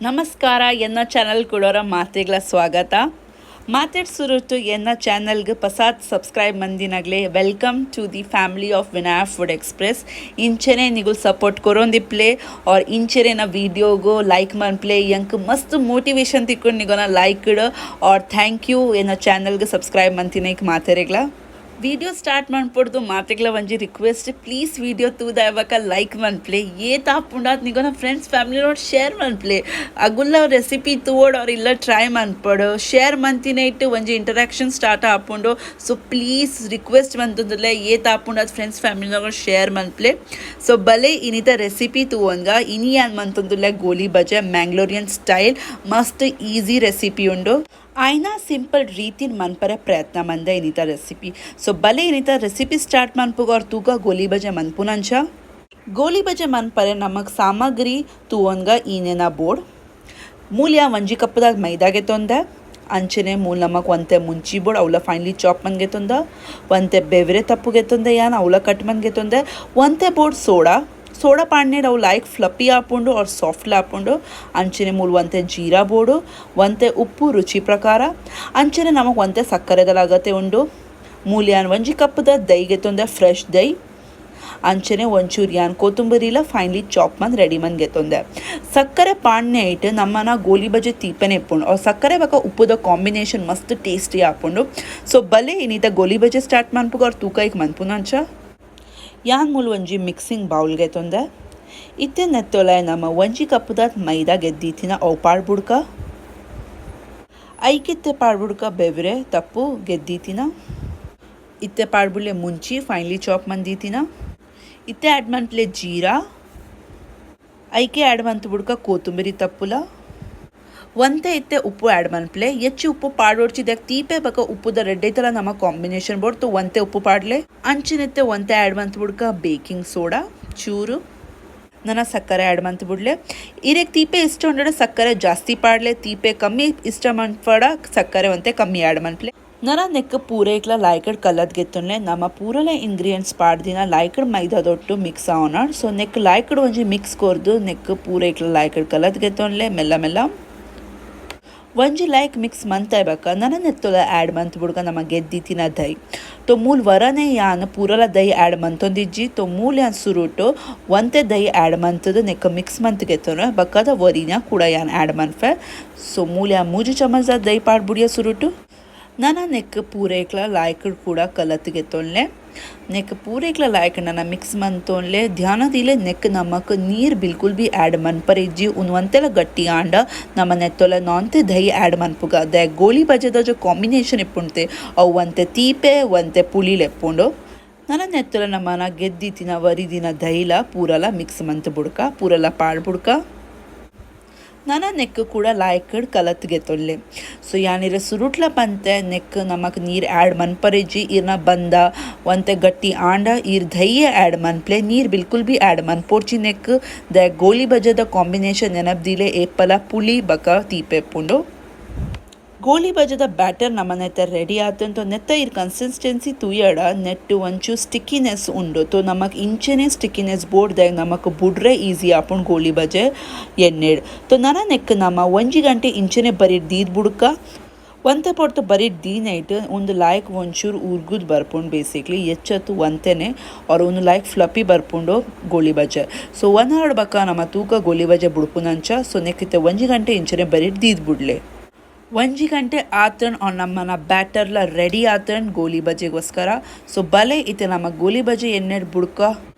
ನಮಸ್ಕಾರ, ಎನ್ನ ಚಾನಲ್ ಕೊಡೋರ ಮಾತೆಗಳ ಸ್ವಾಗತ. ಮಾತಾಡ್ ಸುರುಟು ಎನ್ನ ಚಾನಲ್ಗೆ ಪಸಾತ್ ಸಬ್ಸ್ಕ್ರೈಬ್ ಮಂದಿನಾಗಲೇ welcome to the family of Vinaya Food Express. ಇಂಚೆನೆ ನಿಗುಲ್ support ಕೊರೊಂದಿಪ್ಲೆ R ಇಂಚೆನೆ ನ ವೀಡಿಯೋಗು ಲೈಕ್ ಮನ್ಪ್ಲೆ. ಎಂಕ್ ಮಸ್ತ್ ಮೋಟಿವೇಶನ್ ತಿಕ್ಕೊಂಡು ನಿಗೋನ like R thank you. ಎನ್ನ ಚಾನಲ್ಗೆ ಸಬ್ಸ್ಕ್ರೈಬ್ ಮಂತಿನ ಮಾತೆರೆಗ್ಲ. ವಿಡಿಯೋ ಸ್ಟಾರ್ಟ್ ಮಾಡ್ಪೊಡ್ದು ಮಾತೆಗ್ಲ ಒಂಜಿ request, please video ತೂದಾಯಬಕ like ಮನ್ಪ್ಲೆ. ಏತ್ ಆಪುಂಡಾತ್ ನಿಗೋನ ಫ್ರೆಂಡ್ಸ್ ಫ್ಯಾಮಿಲಿ ನೋಡ್ ಶೇರ್ ಮನ್ಪ್ಲೆ. ಅಗುಲ್ಲ ರೆಸಿಪಿ ತೂವೊಡು ಅವ್ರು ಇಲ್ಲ ಟ್ರೈ ಮನ್ಪಡು. ಶೇರ್ ಮಂತಿನ ಇಟ್ಟು ಒಂಜಿ ಇಂಟರಾಕ್ಷನ್ ಸ್ಟಾರ್ಟ್ ಆಪುಂಡು. So please request ಮಂತಂದುಲ್ಲೆ, ಏತ್ ಆಪುಂಡಾತ್ ಫ್ರೆಂಡ್ಸ್ ಫ್ಯಾಮಿಲಿ ಶೇರ್ ಮನ್ಪ್ಲೆ. ಸೊ ಬಲೆ ಇನಿತ ರೆಸಿಪಿ ತೂವೊಂಗ. ಇನಿ ಯಾನ್ ಮಂತೊಂದುಲ್ಲೆ ಗೋಲಿ ಬಜೆ ಮ್ಯಾಂಗ್ಳೂರಿಯನ್ ಸ್ಟೈಲ್. ಮಸ್ತ್ ಈಸಿ ರೆಸಿಪಿ ಉಂಡು. ಆಯ್ನ ಸಿಂಪಲ್ ರೀತಿನ ಮನ್ಪರೆ ಪ್ರಯತ್ನ ಮಂದೆ ಇನಿತ ರೆಸಿಪಿ. ಸೊ ಬಲೆ ಇನಿತ ರೆಸಿಪಿ ಸ್ಟಾರ್ಟ್ ಮನ್ಪುಗ ಅವ್ರ ತೂಕ ಗೋಲಿ ಬಜೆ ಮನ್ಪುನಂಚ. ಗೋಲಿ ಬಜೆ ಮನ್ಪರೆ ನಮಗ್ ಸಾಮಗ್ರಿ ತೂವೊನ್ಗ ಈನೇನ ಬೋರ್ಡ್. ಮೂಲ್ಯ ಒಂಜಿ ಕಪ್ಪದಾಗ ಮೈದಾಗೆ ತೊಂದೆ. ಅಂಚನೆ ಮೂಲ್ ನಮಕ್ ಒಂತೆ ಮುಂಚಿ ಬೋರ್ಡ್, ಅವಲ ಫೈನ್ಲಿ ಚಾಪ್ ಮನ್ಗೆ ತೊಂದ. ಒಂತೆ ಬೆವರೆ ತಪ್ಪುಗೆ ತೊಂದೆ ಯಾನ್, ಅವಲ ಕಟ್ ಮನ್ಗೆ ತೊಂದೆ. ಒಂತೆ board soda. Soda ಪಾಡ್ನೇಡ್ ಅವು ಲೈಕ್ ಫ್ಲಪ್ಪಿ ಆಪುಂಡು ಆರ್ ಸಾಫ್ಟ್ ಆಪುಂಡು. ಅಂಚನೆ ಮೂಲು ಒಂತೆ ಜೀರಾ ಬೋಡು, ಒಂತೆ ಉಪ್ಪು ರುಚಿ ಪ್ರಕಾರ, ಅಂಚನೆ ನಮಕ್ ಒಂತೆ ಸಕ್ಕರೆದಲ ಅಗತ್ಯ ಉಂಡು. ಮೂಲ್ಯಾನ್ ಒಂಜಿ ಕಪ್ಪದ ದೈಗೆ ತೊಂದೆ, ಫ್ರೆಶ್ ದೈ. ಅಂಚನೆ ಒಂಚೂರು ಯಾನ್ ಕೊತ್ತಂಬರಿಲ ಫೈನ್ಲಿ ಚಾಪ್ ಮಂದ್ ರೆಡಿ ಮಂದ್ ಗೆತ್ತೊಂದೆ. ಸಕ್ಕರೆ ಪಾಡ್ನೆ ಇಟ್ಟು ನಮ್ಮನ ಗೋಲಿ ಬಜೆ ತೀಪನೆ ಇಪ್ಪುಂಡು. ಅವ್ರು ಸಕ್ಕರೆ ಬಕ ಉಪ್ಪುದ ಕಾಂಬಿನೇಷನ್ ಮಸ್ತ್ ಟೇಸ್ಟಿ ಆಪುಂಡು. ಸೊ ಬಲೆ ಇನಿತ ಗೋಲಿ ಬಜೆ ಸ್ಟಾರ್ಟ್ ಮನ್ಪುಗ ಅವ್ರು ತೂಕ ಇಕ್ ಮನ್ಪುನಂಚ. ಯಾನ್ ಮೂಲು ಒಂಜಿ ಮಿಕ್ಸಿಂಗ್ ಬೌಲ್ಗೆ ತೊಂದೆ. ಇತ್ತೆ ನೆತ್ತೊಲ ನಮ್ಮ ಒಂಜಿ ಕಪ್ಪುದಾತ್ ಮೈದಾ ಗೆದ್ದೀತಿನ ಅವು ಪಾಡ್ಬುಡ್ಕ. ಐಕಿತ್ತೆ ಪಾಡ್ಬುಡ್ಕ ಬೆವರೆ ತಪ್ಪು ಗೆದ್ದೀತಿನ. ಇತ್ತೆ ಪಾಡ್ಬುಡ್ಲೆ ಮುಂಚಿ, ಫೈನ್ಲಿ ಚಾಪ್ ಮಂದೀತಿನ. ಇತ್ತೆ ಆ್ಯಡ್ ಮನ್ಪ್ಲೆ ಜೀರಾ. ಐಕೆ ಆ್ಯಡ್ ಮಂತ್ ಬುಡ್ಕ ಕೊತ್ತಂಬರಿ ತಪ್ಪುಲ. ಒಂತೆ ಇತ್ತೆ ಉಪ್ಪು ಆ್ಯಡ್ ಮನ್ಪ್ಲೆ. ಹೆಚ್ಚು ಉಪ್ಪು ಪಾಡೋಡ್ಚಿದಾಗ ತೀಪೆ ಬಕ ಉಪ್ಪುದ ರೆಡ್ಡೆ ತರ ನಮ್ಮ ಕಾಂಬಿನೇಷನ್ ಬೋಡ್ತು. ಒಂತೆ ಉಪ್ಪು ಪಾಡ್ಲೆ. ಅಂಚಿನತ್ತೆ ಒಂತೆ ಆ್ಯಡ್ ಮಂತ್ ಬುಡ್ಕ ಬೇಕಿಂಗ್ ಸೋಡಾ ಚೂರು. ನನ್ನ ಸಕ್ಕರೆ ಆ್ಯಡ್ ಮಂತ್ ಬುಡ್ಲೆ. ಇರೆಗ್ ತೀಪೆ ಇಷ್ಟ ಉಂಡಡ ಸಕ್ಕರೆ ಜಾಸ್ತಿ ಪಾಡ್ಲೆ. ತೀಪೆ ಕಮ್ಮಿ ಇಷ್ಟ ಮನ್ಪಡ ಸಕ್ಕರೆ ಒಂತೆ ಕಮ್ಮಿ ಆ್ಯಡ್ ಮನ್ಪ್ಲೆ. ನನ ನೆಕ್ ಪೂರೈಕ್ಲ ಲಾಯ್ಕಡ್ ಕಲದ್ ಗೆತ್ತೊನ್ಲೆ. ನಮ್ಮ ಪೂರಲ ಇಂಗ್ರೀಡಿಯೆಂಟ್ಸ್ ಪಾಡ್ದಿನ ಲಾಯ್ಕಡ್ ಮೈದಾ ದೊಟ್ಟು ಮಿಕ್ಸ್ ಆವನಾಡ್. ಸೊ ನೆಕ್ ಲಾಯ್ಕಡ್ ಒಂಜಿ ಮಿಕ್ಸ್ ಕೊರ್ದು ನೆಕ್ ಪೂರೈಕ್ಲ ಲಾಯ್ಕಡ್ ಕಲದ್ ಗೆತ್ತೊನ್ಲೆ ಮೆಲ್ಲ ಮೆಲ್ಲ. ಒಂಜಿ ಲೈಕ್ ಮಿಕ್ಸ್ ಮಂತ ಬಕ ನನ ನೆತ್ತೊಲ ಆ್ಯಡ್ ಮಂತ್ ಬುಡ್ಕ ನಮ್ಮ ಗೆದ್ದಿತಿನ ದೈ. ತೊ ಮೂಲ್ ವರನೆ ಯಾನ್ ಪೂರಲ ದೈ ಆ್ಯಡ್ ಮಂತೊಂದಿಜ್ಜಿ. ತೊ ಮೂಲ್ ಯಾನ್ ಸುರುಟು ಒಂತೆ ದೈ ಆ್ಯಡ್ ಮಂತದ ನೆಕ್ಕ ಮಿಕ್ಸ್ ಮಂತ್ ಗೆತ್ತೊನ. ಬಕ್ಕದ ವರಿನ ಕೂಡ ಯಾನ್ ಆ್ಯಡ್ ಮನ್ಫೆ. ಸೊ ಮೂಲ್ ಯಾನ್ 3 ಚಮಚ ದೈ ಪಾಡ್ಬುಡಿಯ ಸುರುಟು. ನನ ನೆಕ್ ಪೂರೈಕ್ಲ ಲಾಯ್ಕಡ್ ಕೂಡ ಕಲತ್ ಗೆತ್ತೊನ್ಲೆ. ನೆಕ್ ಪೂರೈಕ್ಲ ಲಾಯ್ಕ್ ನನ ಮಿಕ್ಸ್ ಮಂತೊನ್ಲೆ. ಧ್ಯಾನ ದಿಲೆ, ನೆಕ್ ನಮಕ್ ನೀರು ಬಿಲ್ಕುಲ್ ಬಿ ಆ್ಯಡ್ ಮನ್ಪರಿಜ್ಜಿ. ಉನ್ವಂತೆಲ ಗಟ್ಟಿ ಆಂಡ ನಮ್ಮ ನೆತ್ತೊಲ ನಾಂತೆ ದಹಿ ಆ್ಯಡ್ ಮನ್ಪುಗ. The ಗೋಲಿ ಬಜೆದ ಜೋ ಕಾಂಬಿನೇಷನ್ ಇಪ್ಪುಂಟೆ ಅವು ಒಂತೆ ತೀಪೆ ಒಂತೆ ಪುಳಿ ಲೆಪ್ಪುಂಡು. ನನ ನೆತ್ತೊಲ ನಮ್ಮನ ಗೆದ್ದಿತಿನ ವರಿದಿನ ದಹಿಲ ಪೂರಲ ಮಿಕ್ಸ್ ಮಂತ್ ಬುಡ್ಕ, ಪೂರಲ ಪಾಡ್ ಬುಡ್ಕ. ನನ ನೆಕ್ ಕೂಡ ಲಾಯ್ಕಡ್ ಕಲತ್ ಗೆತ್ತೊಲ್ಲೆ. ಸೊ ಯಾನಿರ ಸುರುಟ್ಲ ಪಂತೆ, ನೆಕ್ ನಮಕ್ ನೀರು ಆ್ಯಡ್ ಮನ್ಪರಿಜ್ಜಿ. ಇರ್ನ ಬಂದ ಒಂತೆ ಗಟ್ಟಿ ಆಂಡ ಈರ್ ದಯ್ಯ ಆ್ಯಡ್ ಮನ್ಪ್ಲೆ. ನೀರು ಬಿಲ್ಕುಲ್ ಬಿ ಆ್ಯಡ್ ಮನ್ಪೋಡ್ಚಿ ನೆಕ್. The ಗೋಲಿ ಬಜದ ಕಾಂಬಿನೇಷನ್ ನೆನಪ್ದಿಲೆ, ಏಪಲ ಪುಳಿ ಬಕ ತೀಪೆಪ್ಪುಂಡು. ಗೋಲಿ ಬಜದ ಬ್ಯಾಟರ್ ನಮ್ಮ ನೆತ್ತ ರೆಡಿ ಆತಂತ. ನೆತ್ತ ಇರ್ ಕನ್ಸಿಸ್ಟೆನ್ಸಿ ತುಯಡ ನೆಟ್ಟು ಒಂಚು ಸ್ಟಿಕ್ಕಿನೆಸ್ ಉಂಡು. ತೋ ನಮಕ್ ಇಂಚೆನೆ ಸ್ಟಿಕ್ಕಿನೆಸ್ ಬೋರ್ಡ್ದಾಗ ನಮಕ್ ಬುಡ್ರೆ ಈಸಿ ಆಪುಂಡು ಗೋಲಿ ಬಜೆ ಎಣ್ಣೆಡ್. ತೋ ನನ ನೆಕ್ ನಮ್ಮ ಒಂಜಿ ಗಂಟೆ ಇಂಚೆನೆ ಬರೀ ದೀದ್ ಬುಡ್ಕ. ಒಂತೆ ಪೊರ್ತು ಬರೀ ದೀನೈಟ್ ಒಂದು ಲಾಯ್ಕ್ ಒಂಚೂರು ಉರ್ಗುದ್ ಬರ್ಪುಂಡು. ಬೇಸಿಕ್ಲಿ ಎಚ್ಚತ್ತು ಒಂತೆನೆ ಆರ್ ಒಂದು ಲಾಯ್ಕ್ ಫ್ಲಪ್ಪಿ ಬರ್ಪುಂಡು ಗೋಲಿ ಬಜೆ. ಸೊ 1 ಅವರ್ ಬಕ್ಕ ನಮ್ಮ ತೂಕ ಗೋಲಿ ಬಜೆ ಬುಡ್ಪುನಂಚ. ಸೊ ನೆಕ್ಕಿತ್ತೆ ಒಂಜಿ ಗಂಟೆ ಇಂಚೆನೆ ಬರೀ ದೀದ್ ಬುಡ್ಲೆ. ಒಂಜಿ ಗಂಟೆ ಆತನ್ ನಮ್ಮನ ಬ್ಯಾಟರ್ಲ ರೆಡಿ ಆತನ್ ಗೋಲಿ ಬಜೆಗೋಸ್ಕರ. ಸೊ ಬಲೆ ಇತ್ತೆ ನಮ್ಮ ಗೋಲಿ ಬಜೆ ಎಣ್ಣೆ ಬುಡ್ಕ.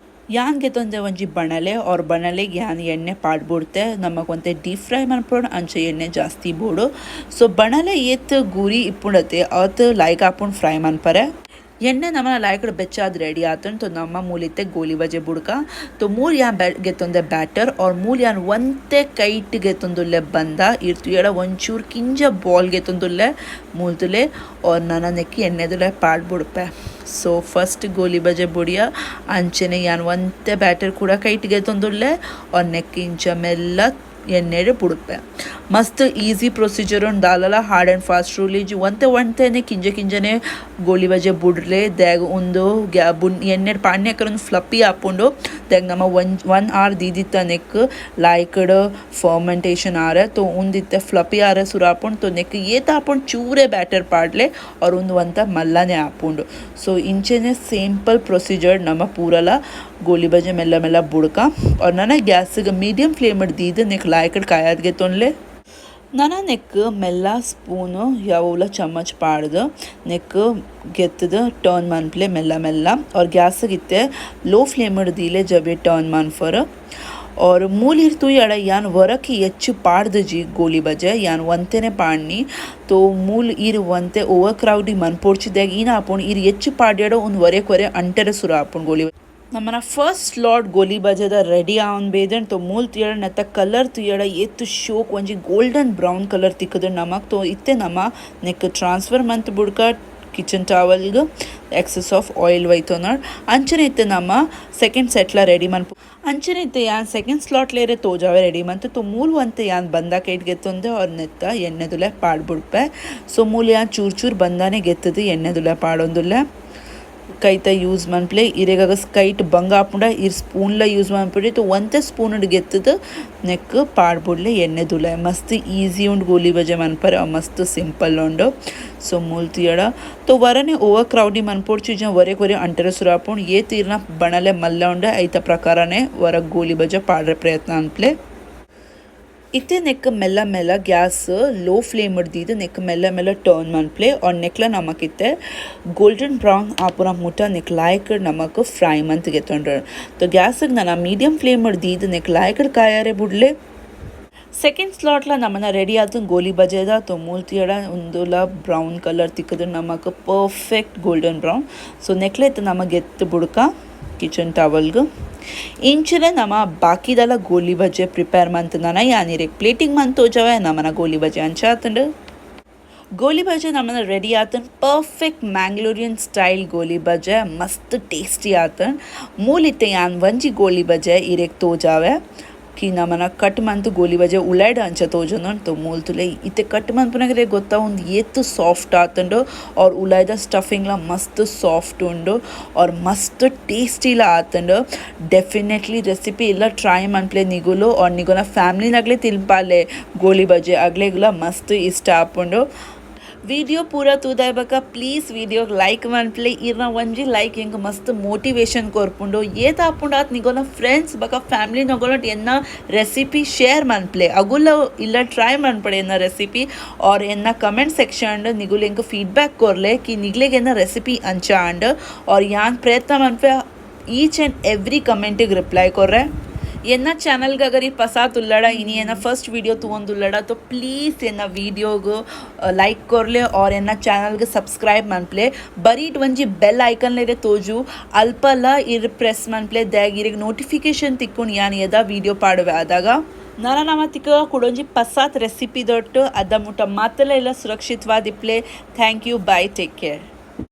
ಯಾನ್ಗೆ ತೊಂದೆ ಒಂಜಿ ಬಣಲೆ ಆರ್ ಬಣಲೆಗೆ ಯಾನ್ ಎಣ್ಣೆ ಪಾಡ್ಬಿಡ್ತೆ. ನಮಗ್ ಒಂತೆ ಡೀಪ್ ಫ್ರೈ ಮನ್ಪೊಡು, ಅಂಚೆ ಎಣ್ಣೆ ಜಾಸ್ತಿ ಬೋಡು. ಸೊ ಬಣಲೆ ಏತ್ ಗುರಿ ಇಪ್ಪುಂಡತೆ ಆತ್ ಲೈಕ್ ಆಪುಂಡು ಫ್ರೈ ಮನ್ಪರೆ. ಎಣ್ಣೆ ನಮ್ಮನ ಲಾಯ್ಕಡ್ ಬೆಚ್ಚಾದ್ ರೆಡಿ ಆತನ್. ತೊ ನಮ್ಮ ಮೂಲಿತ್ತೆ ಗೋಲಿ ಬಜೆ ಬುಡ್ಕ. ತೊ ಮೂಲ್ ಯಾನ್ ಗೆತ್ತೊಂದೆ ಬ್ಯಾಟರ್ ಆರ್ ಮೂಲ್ ಯಾನ್ ಒಂತೆ ಕೈಟ್ ಗೆತ್ತೊಂದುಲ್ಲೆ ಬಂದ ಇರ್ತು ಎಡ ಒಂಚೂರು ಕಿಂಜ ಬಾಲ್ ಗೆತ್ತೊಂದುಲ್ಲೆ ಮೂಲ್ತುಲೆ ಆರ್ ನನ ನೆಕ್ಕಿ ಎಣ್ಣೆದುಲೆ ಪಾಡ್ ಬುಡ್ಪೆ. ಸೊ ಫಸ್ಟ್ ಗೋಲಿ ಬಜೆ ಬುಡಿಯ. ಅಂಚೆನೆ ಯಾನ್ ಒಂತೆ ಬ್ಯಾಟರ್ ಕೂಡ ಕೈಟ್ ಗೆತ್ತೊಂದುಲ್ಲೆ ಆರ್ ನೆಕ್ಕಿ ಇಂಚ ಮೆಲ್ಲ ಎಣ್ಣೆಡ್ ಬುಡ್ಪೆ. ಮಸ್ತ್ ಈಸಿ ಪ್ರೊಸೀಜರ್ ಉಂಡು. ದಾಲಲ hard and fast rule ಇಜ್ಜಿ. ಒಂತೆ ಒಂತೆನೆ ಕಿಂಜ ಕಿಂಜನೆ ಗೋಲಿ ಬಜೆ ಬುಡ್ಲೆ. ದಾಗ್ ಉಂದು ಎಣ್ಣೆಡ್ ಪಾಡ್ನೆಕರ ಉಂದು ಫ್ಲಫಿ ಆಪುಂಡು. ದಾಗ್ ನಮ ಒನ್ ಒನ್ ಆರ್ ದೀದಿತ್ತ ನೆಕ್ ಲಾಯ್ಕ್ಡ್ ಫರ್ಮೆಂಟೇಷನ್ ಆರೆ. ತೋ ಉಂದಿತ್ತೆ ಫ್ಲಫಿ ಆರೆ ಸುರು ಆಪುಂಡು. ತೋ ನೆಕ್ ಏತ್ ಆಪುಂಡು ಚೂರೆ ಬ್ಯಾಟರ್ ಪಾಡ್ಲೆ ಆರ್ ಉಂದು ಒಂತ ಮಲ್ಲನೆ ಆಪುಂಡು. ಸೊ ಇಂಚೆನೆ ಸಿಂಪಲ್ ಪ್ರೊಸೀಜರ್ ನಮ ಪೂರಲ ಗೋಲಿ ಬಜೆ ಮೆಲ್ಲ ಮೆಲ್ಲ ಬುಡ್ಕ. ಆರ್ ನನ gas medium flame ದೀದ್ ನೆಕ್ ಲಾಯ್ಕ್ಡ್ ಕಾಯದ್ ಗೆತೊನ್ಲೆ. ನನ ನೆಕ್ ಮೆಲ್ಲ ಸ್ಪೂನ್ ಯಾವಲ ಚಮಚ್ ಪಾಡ್ದ್ ನೆಕ್ ಗೆತ್ತದ ಟರ್ನ್ ಮನ್ಪ್ಲೆ ಮೆಲ್ಲ ಮೆಲ್ಲ. ಆರ್ ಗ್ಯಾಸ್ ಇತ್ತೆ ಲೋ ಫ್ಲೇಮ್ ದೀಲೆ ಜಬೆ ಟರ್ನ್ ಮನ್ಫರ್. ಆರ್ ಮೂಲಿರ್ ತೂಯಡ ಯಾನ್ ವರಕ್ ಹೆಚ್ಚು ಪಾಡ್ದಜಿ ಗೋಲಿ ಬಜೆ, ಯಾನ್ ಒಂತೆನೆ ಪಾಡ್ನಿ. ತೋ ಮೂಲ್ ಇರ್ ಒಂತೆ ಓವರ್ ಕ್ರೌಡಿ ಮನ್ಪೊಡ್ಚಿದಾಗ ಏನ ಆಪುಂಡು, ಇರ್ ಹೆಚ್ಚು ಪಾಡ್ಯಡ ಒಂದು ವರೆಕ್ ವರೆ ಅಂಟರೆ ಸುರು ಆಪುಂಡು ಗೋಲಿ. ನಮ್ಮನ ಫಸ್ಟ್ ಸ್ಲಾಟ್ ಗೋಲಿ ಬಜೆದ ರೆಡಿ ಆವನ್ ಬೇದನ್. ತೋ ಮೂಲ್ ತುಯಡ ನೆತ್ತ ಕಲರ್ ತುಯಡ ಏತ್ ಶೋಕ್ ಒಂಜಿ golden brown colour ತಿಕ್ಕದ ನಮಕ್. ತೋ ಇತ್ತೆ ನಮ ನೆಕ್ ಟ್ರಾನ್ಸ್ಫರ್ ಮಂತ್ ಬುಡ್ಕ ಕಿಚನ್ ಟವಲ್ಗ್ excess of oil ವೈತೊನಾಡ್. ಅಂಚನೆ ಇತ್ತೆ ನಮ್ಮ ಸೆಕೆಂಡ್ ಸೆಟ್ಲ ರೆಡಿ ಮನ್ಪು. ಅಂಚನೆ ಇತ್ತೆ ಯಾನ್ ಸೆಕೆಂಡ್ ಸ್ಲಾಟ್ ಲೇರೆ ತೋಜಾವೆ ರೆಡಿ ಮಂತ್. ತೋ ಮೂಲ್ ಒಂತೆ ಯಾನ್ ಬಂದ ಕೈಟ್ ಗೆತ್ತೊಂದೆ ಅವ್ರ ನೆತ್ತ ಎಣ್ಣೆದುಲೆ ಪಾಡ್ಬುಡ್ಪೆ. ಸೊ ಮೂಲ್ ಯಾನ್ ಚೂರ್ ಚೂರ್ ಬಂದಾನೆ ಗೆತ್ತದು ಎಣ್ಣೆದುಲೆ ಪಾಡೊಂದುಲ್ಲೆ. ಕೈತ ಯೂಸ್ ಮನ್ಪ್ಲೆ. ಇರೆಗಾಗ ಕೈಟ್ ಬಂಗ ಆಪುಂಡ ಇರ್ ಸ್ಪೂನ್ಲ ಯೂಸ್ ಮನ್ಪುಡಿ. ತೋ ಒಂತೆ ಸ್ಪೂನ್ ಗೆತ್ತದು ನೆಕ್ ಪಾಡ್ಬುಡ್ಲೆ ಎಣ್ಣೆದುಲೆ. ಮಸ್ತ್ ಈಸಿ ಉಂಡು ಗೋಲಿ ಬಜೆ ಮನ್ಪರೆ, ಮಸ್ತ್ ಸಿಂಪಲ್ ಉಂಡು. ಸೊ ಮೂಲ್ ತುಯಡ ತೋ ವರನೆ ಓವರ್ ಕ್ರೌಡಿ ಮನ್ಪೊಡ್ಚಿ, ಜ ವರೆಕ್ ವರೆ ಅಂಟರೆ ಸುರು ಆಪುಂಡು. ಏತ್ ಇರ್ನ ಬಣಲೆ ಮಲ್ಲ ಉಂಡು ಐತ ಪ್ರಕಾರನೇ ವರಕ್ ಗೋಲಿ ಬಜೆ ಪಾಡ್ರೆ ಪ್ರಯತ್ನ ಅನ್ಪ್ಲೆ. ಇತ್ತೆ ನೆಕ್ ಮೆಲ್ಲ ಮೆಲ್ಲ gas low flame ದೀದ್ ನೆಕ್ ಮೆಲ್ಲ ಮೆಲ್ಲ ಟರ್ನ್ ಮನ್ಪ್ಲೆ. ಆರ್ ನೆಕ್ಲ ನಮಕಿತ್ತೆ ಗೋಲ್ಡನ್ ಬ್ರೌನ್ ಆಪುನ ಮುಟ ನೆಕ್ ಲಾಯ್ಕ್ ನಮಕ್ ಫ್ರೈ ಮಂತ್ ಗೆತ್ತೊಂಡ್ರೆ. ತೋ ಗ್ಯಾಸ್ ನನ ಮೀಡಿಯಂ ಫ್ಲೇಮ್ ದೀದ್ ನೆಕ್ ಲಾಯ್ಕ್ ಕಾಯಾರೆ ಬುಡ್ಲೆ. ಸೆಕೆಂಡ್ ಸ್ಲಾಟ್ಲ ನಮನ ರೆಡಿ ಆತು ಗೋಲಿ ಬಜೆದ. ತೋ ಮೂಲ್ ತುಯಡ ಉಂದುಲ ಬ್ರೌನ್ ಕಲರ್ ತಿಕ್ಕದು ನಮಕ್ perfect golden brown. So ನೆಕ್ಲೆ ನಮ ಗೆತ್ತು ಬುಡ್ಕ ಕಿಚನ್ ಟವಲ್ಗ್. ಇಂಚನೆ ನಮ ಬಾಕಿದಲ ಗೋಲಿ ಬಜೆ ಪ್ರಿಪೇರ್ ಮಂತ್ ನನ ಯಾನಿರೆಗ್ ಪ್ಲೇಟಿಂಗ್ ಮಂತ್ ತೋಜಾವೆ. ನಮನ ಗೋಲಿ ಬಜೆ ಅಂಚಾತಂಡು. ಗೋಲಿ ಬಜೆ ನಮನ ರೆಡಿ ಆತನ್. ಪರ್ಫೆಕ್ಟ್ ಮ್ಯಾಂಗ್ಳೂರಿಯನ್ ಸ್ಟೈಲ್ ಗೋಲಿ ಬಜೆ ಮಸ್ತ್ ಟೇಸ್ಟಿ ಆತನ್. ಮೂಲಿತ್ತೆ ಯಾನ್ ಒಂಜಿ ಗೋಲಿ ಬಜೆ ಇರೆಗ್ ತೋಜಾವೆ ಕಿ ನಮನ ಕಟ್ ಮಂತ್ ಗೋಲಿ ಬಜೆ ಉಳಾಯ್ಡ್ ಅಂಚ ತೋಜೊಂದು. ತೋ ಮೂಲ್ ತುಲೆ ಇತ್ತೆ ಕಟ್ ಮನ್ಪುನಗರೆ ಗೊತ್ತಾ ಒಂದು ಏತ್ ಸಾಫ್ಟ್ ಆತುಂಡು. ಆರ್ ಉಲಾಯ್ದ ಸ್ಟಫಿಂಗ್ಲ ಮಸ್ತ್ ಸಾಫ್ಟ್ ಉಂಡು ಆರ್ ಮಸ್ತ್ ಟೇಸ್ಟಿಲ ಆತುಂಡು. ಡೆಫಿನೆಟ್ಲಿ ರೆಸಿಪಿ ಇಲ್ಲ ಟ್ರೈ ಮನ್ಪ್ಲೆ ನಿಗುಲು. ಆರ್ ನಿಗುನ ಫ್ಯಾಮಿಲಿನಾಗ್ಲೇ ತಿನ್ಪಾಲೆ ಗೋಲಿ ಬಜೆ, ಅಗ್ಲೆಗ್ಲ ಮಸ್ತ್ ಇಷ್ಟ ಆಪುಂಡು. ವಿಡಿಯೋ ಪೂರ ತೂದಾಯ್ ಬಕ please video like ಮನ್ಪ್ಲೆ. ಇರ್ನ ಒಂಜಿ ಲೈಕ್ ಎಂಕ್ ಮಸ್ತ್ ಮೋಟಿವೇಶನ್ ಕೊರ್ಪುಂಡು. ಏತ್ ಆಪುಂಡು ಆತ್ ನಿಗೋನ ಫ್ರೆಂಡ್ಸ್ ಬಕ ಫ್ಯಾಮಿಲಿ ನಗೋನ ಎನ್ನ ರೆಸಿಪಿ ಶೇರ್ ಮನ್ಪ್ಲೆ. ಅಗುಲ ಇಲ್ಲ ಟ್ರೈ ಮನ್ಪಡೆ ಎನ್ನ ರೆಸಿಪಿ. ಆರ್ ಎನ್ನ ಕಮೆಂಟ್ ಸೆಕ್ಷನ್ ನಿಗುಲು ಎಂಕ್ ಫೀಡ್ಬ್ಯಾಕ್ ಕೊರ್ಲೆ ಕಿ ನಿಗ್ಲೆಗ್ ಎನ್ನ ರೆಸಿಪಿ ಅಂಚ ಆಂಡ್. ಆರ್ ಯಾನ್ ಪ್ರಯತ್ನ ಮನ್ಪೆ each and every ಕಮೆಂಟಿಗೆ reply ಕೊರ್ರೆ. ಎನ್ನ ಚಾನಲ್ಗೆ ಅಗರ್ ಈ ಪಸಾತ್ ಉಲ್ಲಡ, ಇನಿ ಎನ್ನ ಫಸ್ಟ್ ವಿಡಿಯೋ ತೂವೊಂದುಲ್ಲಡ, ತೋ ಪ್ಲೀಸ್ ಎನ್ನ ವಿಡಿಯೋಗು ಲೈಕ್ ಕೊರ್ಲೆ ಆರ್ ಎನ್ನ ಚಾನಲ್ಗೆ ಸಬ್ಸ್ಕ್ರೈಬ್ ಮನ್ಪ್ಲೆ. ಬರೀಟ್ ಒಂಜಿ ಬೆಲ್ ಐಕನ್ ಲೇರೆ ತೋಜು, ಅಲ್ಪಲ ಇರ್ ಪ್ರೆಸ್ ಮನ್ಪ್ಲೆ. ದಾಗ್ ಇರೆಗ್ ನೋಟಿಫಿಕೇಶನ್ ತಿಕ್ಕೊಂಡು ಯಾನ್ ಎದ ವಿಡಿಯೋ ಪಾಡುವೆ ಆದಾಗ. ನನ ನಮ ತಿಕ್ಕ ಕುಡೊಂಜಿ ಪಸಾತ್ ರೆಸಿಪಿ ದೊಟ್ಟು. ಅದ ಮುಟ್ಟ ಮಾತೆಲ್ಲ ಎಲ್ಲ ಸುರಕ್ಷಿತವಾದಿಪ್ಲೆ. Thank you, bye, take care.